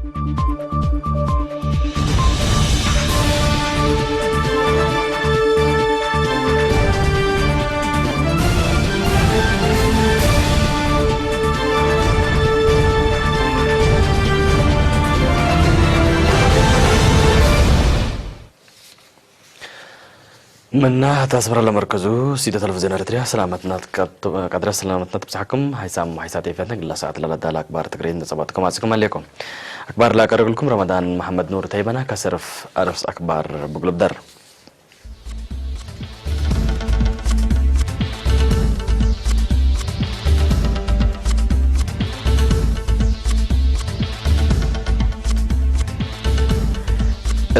ምና እታ ኣስመራ ለመርከዙ ስቱድዮ ተለቪዝዮን ኤርትርያ ሰላመትና ትቀብ-፣ ቀድረ ሰላመትና ትብጽሓኩም። ሃይሳም ሃይሳ ቴፈን ግላ ሰዓት ለለዳላ ኣክባር ትግርኛ ነጸባትኩም ኣጽኩም ኣለኩም። ኣክባር ላቀርብልኩም ረመዳን መሐመድ ኑር ተይበና ከሰርፍ ኣረፍስ ኣክባር ብግሉብደር።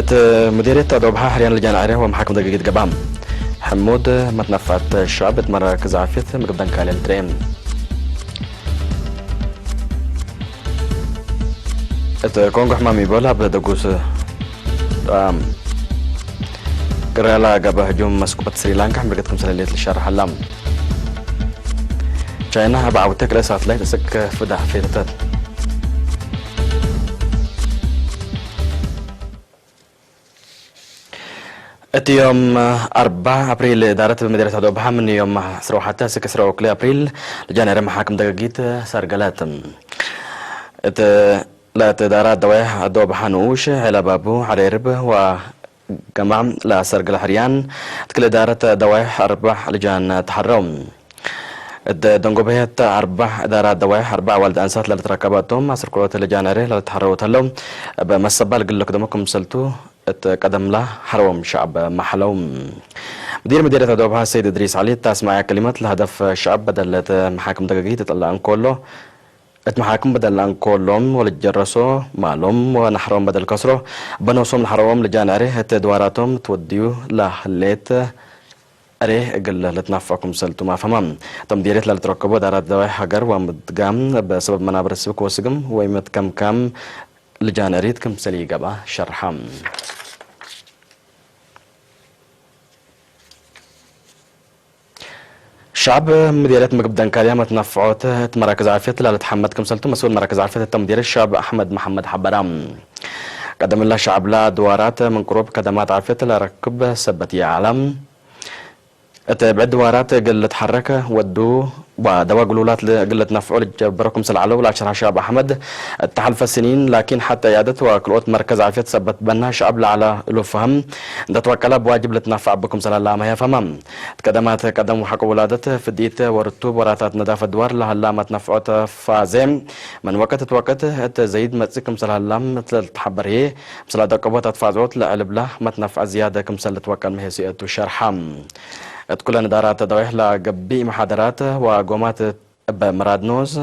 እቲ ሙዲርየት ኣዶብሓ ሕርያን ልጃን ዓርያ ወመሓክም ደገጊት ገባም። ሕሙድ መትነፋት ሻብ እት መራክዝ ዓፍየት ምግብ ደንካልያ ልትረየም። እቲ ኮንጎ ሕማም ይበል ኣብ ደጉስ ኣም፣ ቅሪያላ ገበ ህጁም መስኮት ስሪላንካ ሕምርገት ከም ሰለሌት ልሻርሓላ። ቻይና ኣብ ዓውተ ክልተ ሳትላይት እስክ ፍዳሕ ፌተተት። እቲ ዮም ኣርባ ኣፕሪል ዳረት ብምድረት ኣዶ ብሓምን ዮም ስረውሓተ ስክ ስረው ክሊ ኣፕሪል ልጃነረ መሓክም ደገጊት ሰርገለት። እቲ ለት ዳራ ደዋይ ኣዶ ብሓንኡሽ ሄላ ባቡ ሓደ ርብ ዋ ገማዕ ለሰርገለ ሕርያን ትክል ዳረት ደዋይ ኣርባ ልጃን ተሓረው። እደ ደንጎበየት ኣርባዕ እዳራ ደዋይ ኣርባዕ ዋልድ ኣንሳት ለልትረከበ እቶም ኣስር ኩሎት ልጃነሬ ለልትሐረው ተለው በመሰባል ግልክ ደሞ ክምሰልቱ እት ቀደምላ ሐረዎም ሻዕብ ማሕለው። مدير مديرية دوبها السيد إدريس علي تاسمع كلمة لهدف شعب بدلت محاكم دقيقية تطلع أنكولو. እት መሓክም በደል ኣንኮሎም ወልጀረሶ ማሎም ወናሕሮም በደል ከስሮ በኖሶም ናሕሮዎም ልጃን ዕሬ እት ድዋራቶም ትወድዩ ላህሌት ዕሬ እግል ልትናፈኩም ሰልቱ ማፈማ። እቶም ዲሬት ለልትረከቦ ዳራት ደዋይ ሃገር ወምድጋም በሰበብ መናብረ ስብ ክወስግም ወይ መትከምካም ልጃን ዕሬት ክምሰል ይገባ ሸርሓ። ሻዕብ ምዴርየት ምግብ ደንካልያ መትናፍዖት እት መራክዝ ዓፍየት ላለት ሓመድ ክምሰልቱ መስኡል መራክዝ ዓፍየት እተ ምዴርየት ሻዕብ ኣሕመድ መሓመድ ሓበራ። ቀደምላ ሻዕብላ ድዋራት ምን ቅሩብ ከደማት ዓፍየት ለረክብ ሰበት የዓላ። እት ብዕድ ድዋራት እግል ልትሓረክ ወዱ ወደዋ ግሉላት እግል ልትነፍዑ ልጀበረ ክምሰል ዓለው ላሸርሓ ሻዕብ ኣሕመድ እተሓልፈ ስኒን ላኪን ሓተ ዕያደት ወክልኦት መርከዝ ዓፍየት ሰበት በና ሻዕብ ለዓላ እሉ ፈህም እንተ ተወቀላ ብዋጅብ ልትናፍዕ ብኩም ሰላላ መህያ ፈማ። እት ቀደማት ቀደም ወሓቆ ውላደት ፍዲት ወርቱብ ወራታት ነዳፈ ድዋር ለሃላ መትነፍዖት ፋዜ መን ወቀት እት ወቀት እት ዘይድ መጽእ ክምሰል ሃላም እት ለልትሓበር ህየ ምስላ ደቀቦት ኣትፋዝኦት ለዕልብላ መትነፍዐ ዝያደ ክምሰል ልትወቀል መሄ ስኤቱ ሸርሓ። እት ኩለን ዳራት ደዋይሕ ለገብእ መሓደራት ወጎማት እበ ምራድኖስ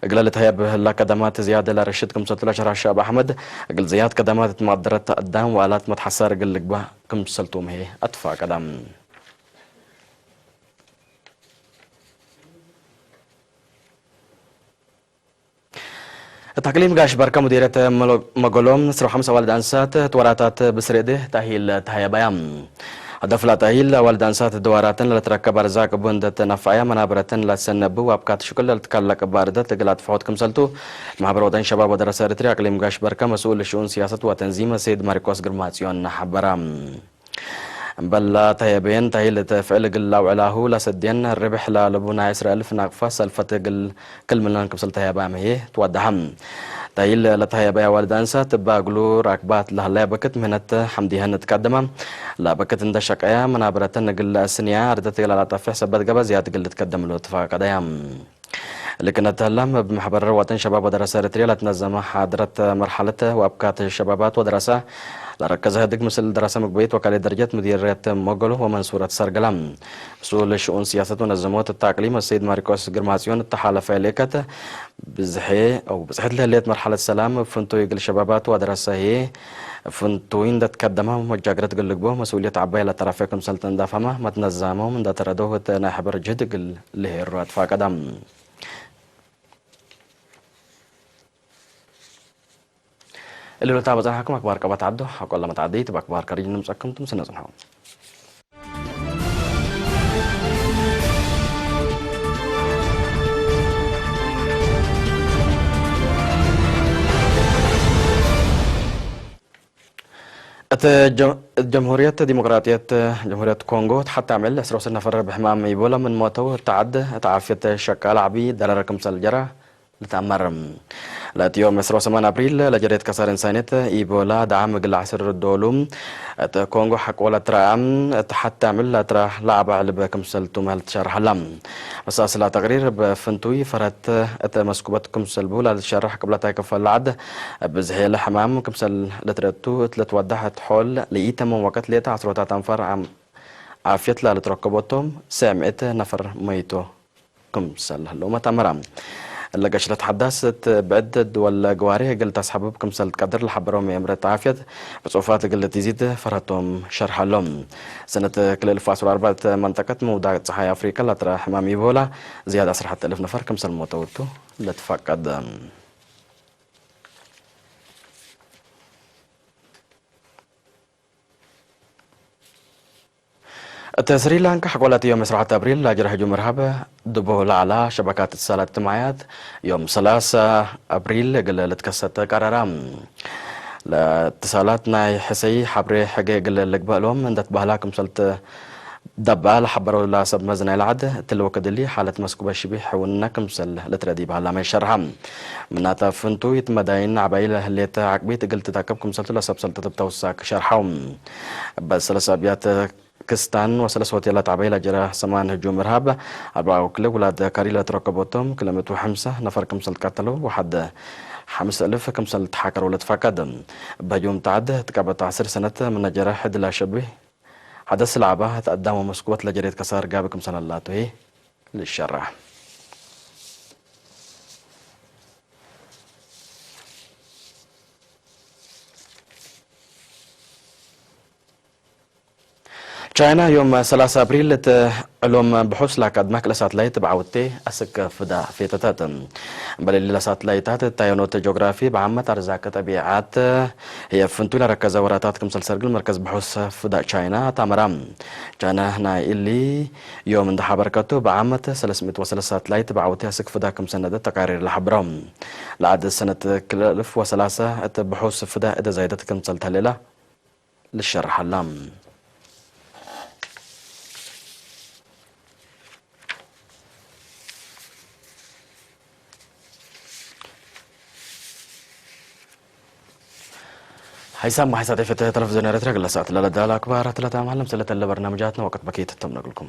እግለ ልትሀየብ ህላ ከደማት ዝያደ ለረሽድ ክምሰልቱ ለሸርሐ ሻብ ኣሕመድ እግል ዝያድ ከደማት እት መቅደረት ኣዳም ወኣላት መትሓሳር እግል ልግባእ ክምሰልቱ ምሄ ኣትፋቀዳ። እት ኣክሊም ጋሽ በርከ ሙዲረት መሎ-፣ መጎሎም ስርሖም ኣዋልድ ኣንሳት ትወራታት ብስሬድ ታሂል ተሃየባያ። هدف لا تهيل أول دانسات دواراتن لتركب أرزاق بوند تنفعيا منابرتن لا سنبو وابكات شكل لتكلك باردة تقلات فحوت كمسلتو. محبر وطن شباب ودراسة إريتريا أقليم غاش بركة مسؤول شؤون سياسة وتنظيم السيد ماركوس غرماسيون حبرا. እምበል ላተየበየን ታሂል እት ፍዕል እግል ላውዕላሁ ለሰድየን ርብሕ ለልቡ ናይ ዕስራ እልፍ ናቅፋ ሰልፈት እግል ክል ምልዮን ክምሰል ተህየባ ምሄ ትወደሃ። ታሂል ለተህየባያ ዋልድ ኣንሳት እባ እግሉ ራክባት ለህላያ በክት ምህነት ሓምዲሀን እትቀደማ ለበክት እንደ ሸቀያ መናብረተን እግል ለእስንያ ርደት እግል ላጠፍሕ ሰበት ገበ ዝያድ እግል ልትቀደምሉ ትፈቀደያ። لكن التهلم بمحبر وطن شباب ودراسة إريتريا لتنظم حاضرة مرحلة وأبكات شبابات ودراسة لركز هدك مثل دراسة مقبيت وكالة درجة مديرية موغل ومنصورة سرقلم. مسؤول شؤون سياسة ونظموت التأقليم السيد ماركوس غرماسيون التحالف إليكت بزحي أو بزحت لهلية مرحلة السلام فنتو يقل شبابات ودراسة هي فنتو إن دت كدما مجاقرة قل لقبو مسؤولية عباية لطرفكم سلطان دافما ما تنظمهم إن دت ردوه تناحبر جهد قل لهي الروات فاقدم. እልልታ በጻሕኩም ኣክባር ቀባት ዓዶ፣ ኣቆላ መትዓደይት ብኣክባር ከሪጅ ንምጸኩም ትምስነ ጽንሖ። ጀምሁርየት ዲሞክራጥየት ጀምሁርየት ኮንጎ ተሓታሚል ዕስራ ወሰን ነፈር ብሕማም ኢቦላ ምን ሞተው እታ ዓድ እታ ዓፍየት ሸቃል ዓቢ ደረረ ክምሰል ጀራ ልትኣመር። ለትዮም ዕስራ ወሰማን ኣብሪል ለጀሬት ከሳርን ሳይነት ኢቦላ ደዓ ምግላዕ ስር ዶሉ እቲ ኮንጎ ሓቆላ ትራኣም ተሓታሚል ለትራ ለዓባ ዕልበ ክምሰል ቱመል ትሸርሓላ። መሳስላ ተቅሪር በፍንቱይ ፈረት እተ መስኩበት ክምሰል ብሁላ ልትሸርሕ ቅብለታይ ክፈል ለዓድ ብዝሔለ ሕማም ክምሰል ለትረቱ እት ለትወዳሕ እት ሖል ለኢተመን ወቀት ሌታ ዓስሮታት ኣንፋር ዓም ዓፍየት ላ ለትረከቦቶም ሰምዕት ነፈር መይቶ ክምሰል ህለውመት ኣመራ። ለገሽለት ሓዳስ እት ብዕድ ድወል ገዋሪ እግል ተስሓብብ ክምሰል ትቀድር ለሓበሮም የምረት ዓፍየት ብጽሑፋት እግል ትዚድ ፈረቶም ሸርሓሎም። ሰነት ክልል ፋሱል ኣርባዕተ መንጠቀት ምውዳቅ ፀሓይ ኣፍሪቃ ላትራ ሕማም ይብሆላ ዝያድ ዓሰርተ ኣልፍ ነፈር ክምሰል ሞተውቱ ለትፈቀድ። እቲ ስሪላንካ ሕቆላት እዮም ስርዓት ኣብሪል ላጅራ ህጁም ርሃብ ድቦ ላዕላ ሸበካት እትሳላት ትማያት እዮም ሰላሳ ኣብሪል እግል ልትከሰተ ቀረራ። ለትሳላት ናይ ሕሰይ ሓብሬ ሕገ እግል ልግበእሎም እንደት ባህላ ክምሰልት ደባ ለሓበረውላ ሰብ መዝናይ ለዓድ እትልወ ክድሊ ሓለት መስኩበ ሽቢሕ ሕውንና ክምሰል ልትረዲ ባህላ መይ ሸርሓ። ምናታ ፍንቱ ይትመዳይን ዓባይ ለህሌተ ዓቅቢት እግል ትታከብ ክምሰልቱ ለሰብ ሰልጠት ብተውሳክ ሸርሓው። በሰለስ ኣብያተ ክስታን ወሰለስ ሆቴላት ዓባይ ላጀራ ሰማን ህጁም ርሃብ ኣርባዓ ወክለ ውላድ ካሪላ ተረከቦቶም ክለመቱ ሓምሳ ነፈር ክምሰል ትቃተሉ ወሓደ ሓምስ እልፍ ክምሰል ተሓከሩ ለትፋቀድ። በህጁም ተዓድ ትቀበታ ዓስር ሰነት መነጀራ ሕድላ ሸቢ ሓደ ስልዓባ ተኣዳሞ መስኩበት ለጀሬት ከሳር ጋቢ ክምሰል ኣላቱ ልሸራ። ቻይና ዮም ሰላሳ ኣብሪል እቲ ዕሎም ብሑስ ላካድማ ክለ ሳትላይት ብዓውቴ ኣስከፍዳ ፌተታት። በለሊላ ሳትላይታት ታዮኖት ጂኦግራፊ ብዓመት ኣርዛክ ጠቢዓት ህየ ፍንቱ ለረከዘ ወራታት ክምሰል ሰርግል መርከዝ ብሑስ ፍዳ ቻይና ታመራ። ቻይና ናይ ኢሊ ዮም እንዳ ሓበርከቱ ብዓመት ሰለስምእት ወሰለሳ ሳትላይት ብዓውቴ ኣስክ ፍዳ ክምሰነደ ተቃሪር ለሓብሮ። ለዓድ ሰነት ክልል ኣልፍ ወሰላሳ እቲ ብሑስ ፍዳ እደ ዛይደት ክምሰል ተሌላ ልሸርሓላ። ሓይሳብ ማሕሳት ኤፍተ ተለፍዝዮን ኤርትራ ግለሳት ለለዳላ ኣክባር ተለታ ማለም ስለተለ በርናምጃትና ወቅት በኬት ተምነግልኩም።